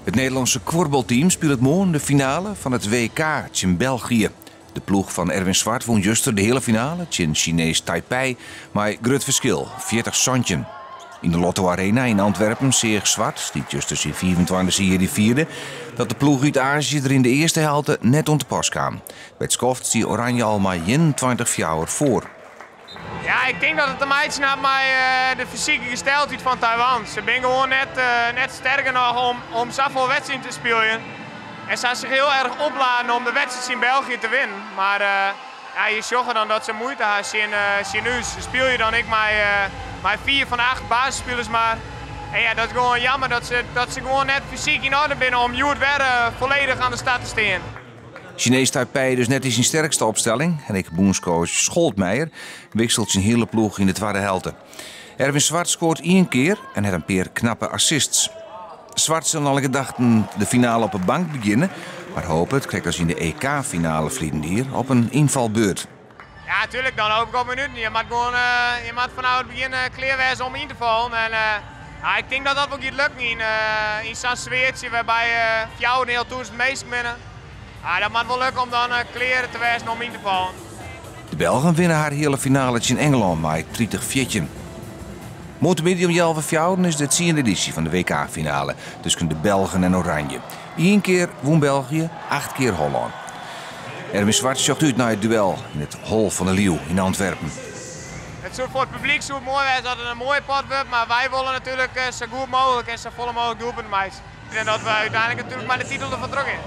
It Nederlânske kuorbalteam spilet moarn de finale fan it WK tsjin België. De ploech fan Erwin Zwart wûn juster de heale finale tsjin Sinees Taipei mei grut ferskil, 40-17. Yn de Lotto Arena yn Antwerpen seach Zwart, dy't juster syn 25e jierdei fierde, dat de ploech út Azië der yn de earste helte net oan te pas kaam. By it skoft stie Oranje al mei 21-4 foar. Ja, ik tink dat it te meitsjen hat mei de fysike gesteldheid fan Taiwan. Se binne gewoan net, net sterk genôch om safolle wedstriden te spyljen. En se ha sich hiel erch opladen om de wedstriid tsjin België te winnen. Mar ja, je sjogge dan dat se muoite ha tsjin, tsjin ús. Se spylje dan ek mei, mei fiif fan de acht basisspilers mar. En ja, dat is gewoan jammer dat se gewoan net fysyk yn oarder binne om hjoed wer folledich oan de start te stean. Sinees Taipei dus net yn syn sterkste opstelling. En ek bûnscoach Scholtmeijer wikselt syn hiele ploech yn de twadde helte. Erwin Zwart skoart ien kear en hat in pear knappe assists. Zwart sil nei alle gedachten de finale op 'e bank begjinne, mar hopet, krekt as yn de EK-finale ferleden jier, op in ynfalbeurt. Ja, natuerlik, dan hoop ik op minuten. Je moat gewoan, je moat fanôf it begjin klear wêze om yn te fallen. En ja, ik tink dat dat wol giet lukken yn sa'n sfeartsje wêrby 4500 minsken binne. Ja, dat moat wol lukke om dan klear te wêzen om yn te fallen. De Belgen winne har heale finale tsjin Engelân mei 30-14. Moarntemiddei om healwei fjouweren is de tsiende edysje fan de WK-finale tusken de Belgen en Oranje. Ien kear wûn België, acht kear Hollân. Erwin Zwart sjocht út nei it duel yn it Hol fan de Liuw yn Antwerpen. It soe foar it publyk soe it moai wêze as it in moaie pot wurdt, mar wy wolle natuerlik sa goed mooglik en sa folle mooglik doelpunten meitsje. En dat we úteinlik natuerlik mei de titel derfoar troch gean.